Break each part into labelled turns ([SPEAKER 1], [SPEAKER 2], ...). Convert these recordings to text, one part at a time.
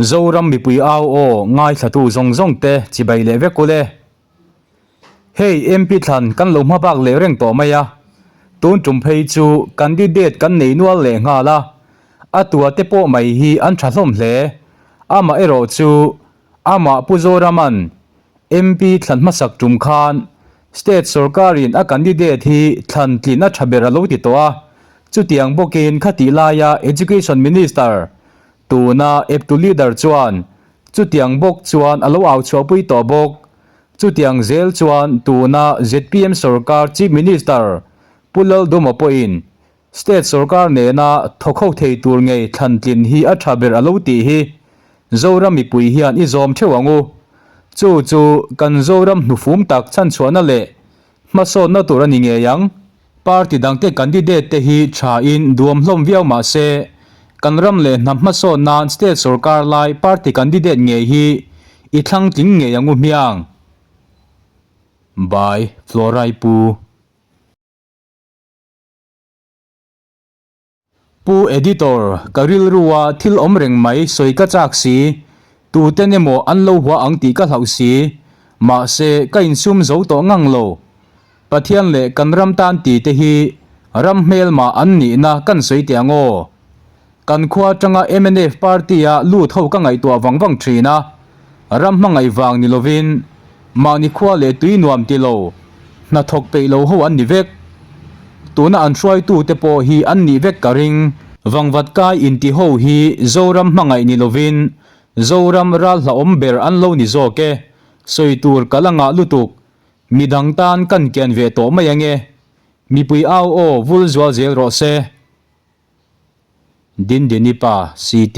[SPEAKER 1] Zoram mipui au aw ngaithlatu zawng zawng te chibai leh vek ule. Hei MP thlan kan lo hma bak leh reng tawh mai a, tun tum phei chu candidate kan nei nual leh nghal a, a tua te pawh mai hi an tha hlawm hle. Amah erawh chu amah Pu Zoraman MP thlan hmasak tum khan State sorkarin a candidate hi thlan tlin a tha ber a lo ti tawh a, chutiang bawkin khatih laia Education Minister Tuna eptu leader chuan chutiang bawk chuan a lo au chhuahpui tawh bawk. Chutiang zel chuan tuna zpm sorkar Chief Minister Pu Lalduma pawhin state sorkar nena thawk ho thei tur ngei thlantlin hi a tha ber a lo tih hi Zoram mipui hian i zawm theuh ang u. Chu chu kan Zoram hnufum tak chhanchhuahna leh Hmasawnna tur a ni ngei ang. Party dangte candidate te hi tha in duam hlawm viau mah se, kan ram leh hnam hmasawn nan state sorkar lai party candidate ngei hi i thlang tling ngei ang u hmiang. By Florai Pu. Pu Editor, ka rilrua thil awm reng mai sawi ka chak si, tuten emaw an lo hua ang tih ka hlauh si, mahse ka insum zo tawh ngang lo. Pathian leh kan ram tan ti te hi ram hmelmah an nihna kan sawi teh ang aw. Kan khua atanga mnf party-a lut ho ka ngaihtuah vang vang thin a, ram hmangaih vang ni lovin mahni khua leh tui nuam ti lo, hnathawk peih lo ho an ni vek. Tuna an hruaitute pawh hi an nih vek ka ring. Vangvat kai inti ho hi Zoram hmangaih ni lovin Zoram ral hlauhawm ber an lo ni zawk e, sawi tur ka la ngah lutuk, midang tan kan kian ve tawh mai ange. Mipui au aw vul zual zel rawh se. Dindini pa CT.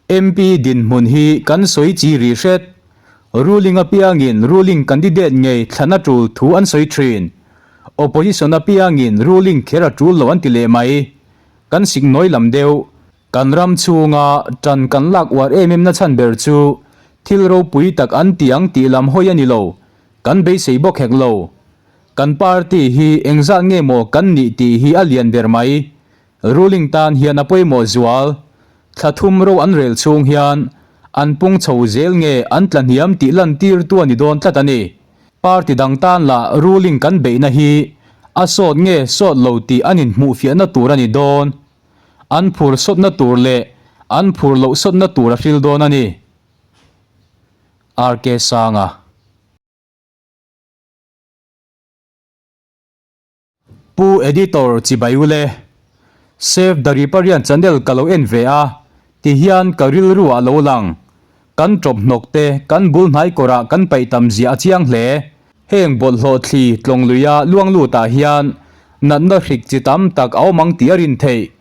[SPEAKER 1] MP dinhmun hi kan sawi chi rih hret. Ruling apiangin ruling candidate ngei thlan a tul thu an sawi thin. Opposition apiangin ruling kher a tul lo an ti leh mai. Kan sik nawi lam deuh. Kan ram chhunga tan kan lak uar em em na chhan ber chu thil ropui tak an ti ang tih lam hawi a ni lo. Kan beisei bawk hek lo. Kan party hi engzat nge maw kan nih tih hi a lian ber mai. Ruling tan hian a pawimawh zual. Thla thum ro an rel chhung hian an pung chho zel nge an tla hniam tih lantirtu a ni dawn tlat a ni. Party dang tan lah ruling kan beihna hi a sawt nge sawt lo tih an inhmuhfiahna tur a ni dawn. An phur sawtna tur leh an phur loh sawtna tur a hril dawn a ni. RK Sanga. Pu Editor chibai ule. Save the Riparian channel ka lo en ve a, ti hian ka rilru ah lo lang. Kan tawp hnawk te kan bul hnai kawr ah kan paih tam zia a chiang hle. Heng bawlhhlawh thli tlawng lui a luang lut ah hian natna hrik chi tam tak a awm ang tih a rin theih.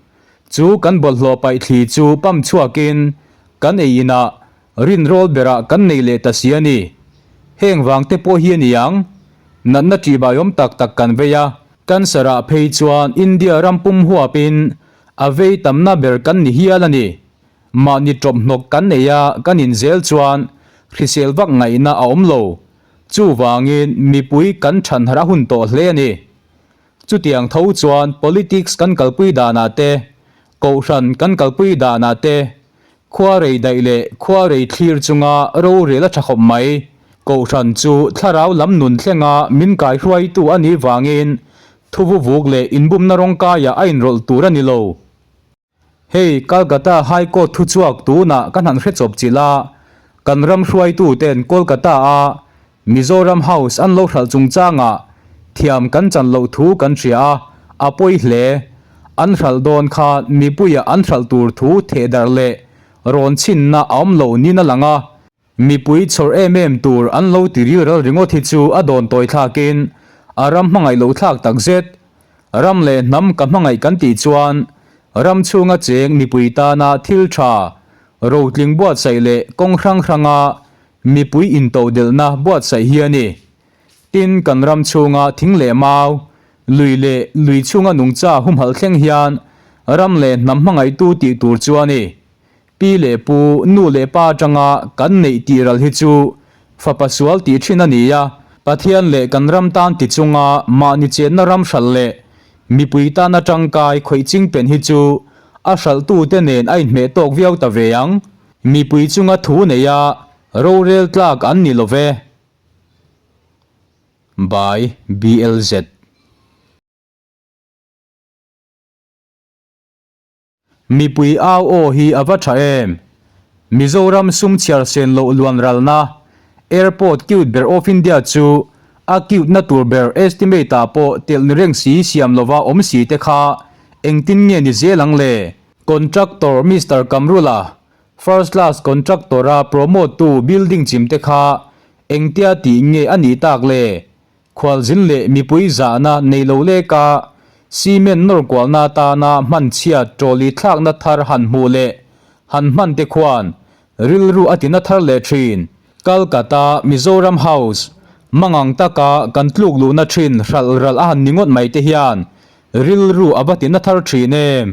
[SPEAKER 1] Chu kan bawlhhlawh paih thli chu pump chhuak in kan ei in ah Rinrawl berah kan nei leh ta si a ni. Heng vang te pawh hi a ni ang. Natna ṭihbaiawm tak tak kan vei a, cancer ah phei chuan India ram pum huapin a vei tamna ber kan ni hial a ni. Mahni ṭawp hnawk kan nei a, kan inzel chuan hrisel vak ngaihna a awm lo. Chuvangin mipui kan ṭhanharh a hun tawh hle a ni. Chutiang tho chuan politics kan kalpui danah te, kohhran kan kalpui danah te, Khua rei daih leh khua rei thlir chunga rorel a tha khawp mai. Kohhran chu thlarau lam nun thlenga min kaihruaitu a nih vangin thuvuvuk leh inbumna rawngkaiah a inrawlh tur a ni lo. Hei Calcutta High Court thuchhuak tunah ka hnan hre chawp chilh a, kan ram hruaituten Kolkata-a Mizoram House an lo hralh chungchangah thiam kan chan loh thu kan hria a, a pawi hle. An hralh dawn khan mipuia an hralh tur thu thehdarh leh rawn chhinna a awm lo niin a lang a. Mipui chhawr em em tur an lo ti rilral ringawt hi chu a dawn tawi thlakin a ram hmangaih loh thlak takzet. Ram leh hnam ka hmangaih kan tih chuan ram chhunga cheng mipui tana thil tha, rotling buatsaih leh kawng hrang hranga Mipui intodelhna buatsaih hi a ni. Tin, kan ram chhunga thing leh mau, lui leh lui chhunga nungcha humhalh thleng hian ram leh hnam hmangaihtu tih tur chu a ni. Pi leh pu, nu leh pa atanga kan neih tih ral hi chu fapa sual tih thin a ni a, Pathian leh kan ram tan ti chunga mahni chenna ram hralh leh. Mipui tana tangkai khawih ching pen hi chu a hralhtute nen a inhmeh tawk viau ta ve ang. Mipui chunga thu neia rorel tlak an ni lo ve. By BLZ. Mipui au aw hi a va tha em? Mizoram sum chhiar sen loh luan ralna Airport cute ber of India chu a cute na tur ber estimate ah pawh telh ni reng si siam lova awm si te kha engtin nge ni zel ang le? Contractor Mister Kamrula First class contractor a promote tu building chim te kha engtia tih nge a nih tak le? Khualzin leh mipui zahna nei lo leka cement nawr kualna atana hman chhiat trolley thlakna thar han hmuh leh han hman te khuan rilru a tina thar leh thin. Kolkata Mizoram House mangang taka kan tluk luhna thin hralh ralh a han ni ngawt mai te hian rilru a va tina thar thin em.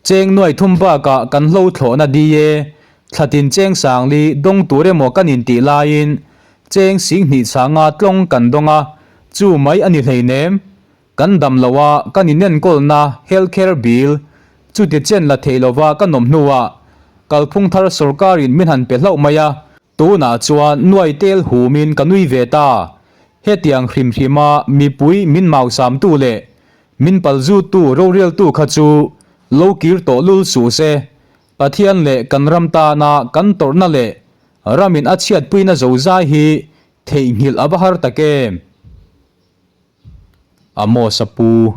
[SPEAKER 1] Cheng nuai thum bakah kan hlo thlawhna di e, thlatin cheng sangli dawng tur emaw kan intih laiin cheng singhnih chhanga tlawng kan dawng a, chu mai a ni hleinem. Kan dam lo a, kan inenkawlna, health care bill, chuti chen la theih lova ka nawm hnuah kalphung thar sorkarin min han pe hlauh mai a, tunah chuan nuai tel humin ka nui ve ta. Hetiang hrim hrima mipui min mausamtu leh Min palzuttu roreltu kha chu lo kir tawh lul suh se, Pathian leh kan ram tana kan tawrhna leh ramin a chhiatpuina zozai hi theihnghilh a va har tak em? Amos a pu.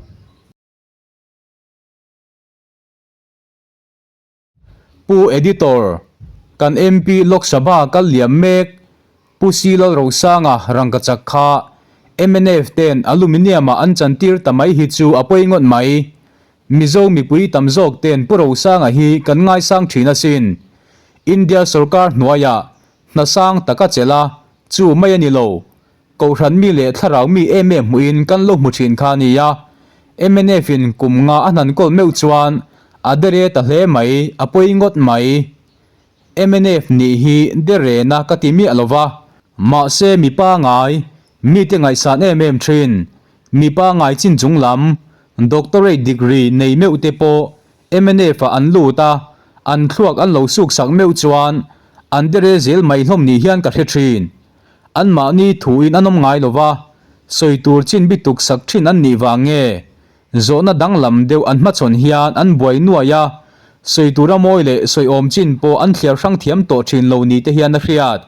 [SPEAKER 1] Pu Editor, kan MP Lok Sabha kal liam mek Pu C Lalrosanga rangkachak kha mnf ten aluminium ah an chantir ta mai hi chu a pawi ngawt mai. Mizo mipui tam zawk ten Pu Rosanga hi kan ngaisang thin asin. India sorkar hnuaiah hna sang taka chelh a, chu mai a ni lo. Kohhran mi leh thlarau mi em em hmuhin kan lo hmu thin kha a nia. Mnf in kum nga a hnan kawl meuh chuan a dere ta hle mai, a pawi ngawt mai. Mnf nih hi derena ka ti miah lo va. Mahse mi pangai, mite ngaihsan em em thin, mi pangai chin chung lam, doctorate degree nei meuh te pawh mnf ah an lut a, an thluak an lo suksak meuh chuan an dere zel mai hlawm ni hian ka hre thin. Anmahni thuin an awm ngai lo va, sawi tur chin bi tuk sak thin an nih vang nge? Zawhna danglam deuh an hmachhawn hian an buai nuai a, sawi tura mawi leh sawi awm chin pawh an thliar hrang thiam tawh thin lo ni te hian a hriat.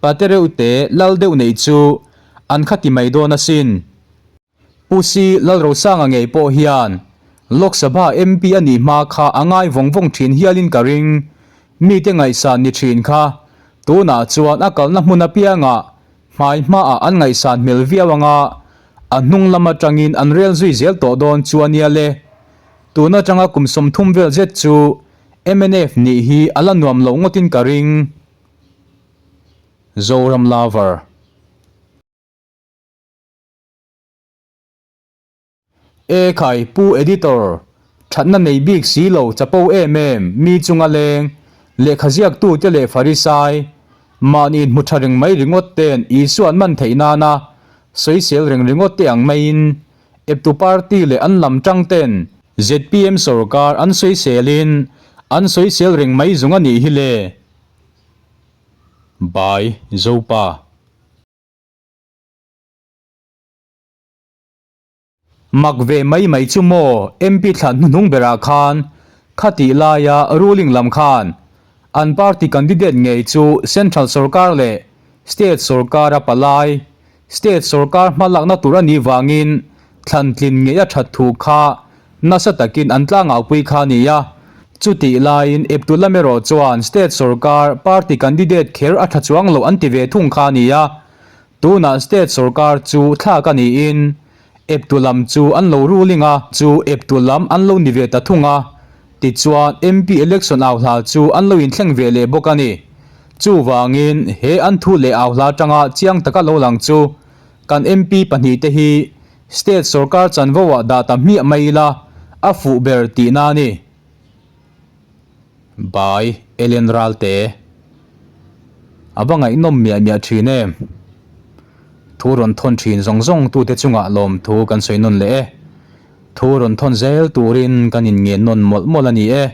[SPEAKER 1] Pate reuh te lal deuh neih chu an kha ti mai dawn asin. Pu Si Lalrosanga ngei pawh hian Lok Sabha MP a nih hma kha a ngai vawng vawng thin hialin ka ring. Mite ngaihsan ni thin kha tunah chuan a kalna hmun apiangah hmai hmaah an ngaihsan hmel viau anga a hnung lam atangin an rel zui zel tawh dawn chu a nia le. Tun atanga kum 30 vel zet chu mnf nih hi a la nuam lo ngawtin ka ring. Zoram Lover. E khai Pu Editor, thatna nei bik si lo chapo em em mi chunga leng, lehkha ziaktute leh Farisai, mahni inhmu tha reng mai ringawt ten Isua an man theih nana sawisel reng ringawt te ang maiin eptu party leh an lam tang ten zpm sorkar an sawiselin an sawisel reng mai zung a nih hi le. By Zopa. Mak ve mai mai chu maw MP thlan hnuhnung berah khan khatih laia ruling lam khan an party candidate ngei chu central sorkar leh state sorkara palai state sorkar hmalakna tur a nih vangin thlan tlin ngei a that thu kha nasa takin an tlangaupui kha a ni a. Chutih laiin eptu lam erawh chuan state sorkar party candidate kher a tha chuang loh an ti ve thung kha a ni a. Tunah state sorkar chu thlak a niin eptu lam chu an lo ruling a, chu eptu lam an lo ni ve ta thung a, tichuan MP election au hla chu an lo inthleng ve leh bawk a ni. Chuvangin he an thu leh au hla atanga chiang taka lo lang chu kan MP pahnihte hi state sorkar chanvo ah dah ta hmiah mai ila a fuh ber tihna a ni. By Ellen Ralte. A va ngaihnawm miah miah thin em? Thu rawn thawn thin zawng zawng tute chungah lawmthu kan sawi nawn leh e. Thu rawn thawn zel turin kan inngen nawn mawlh mawlh a ni e.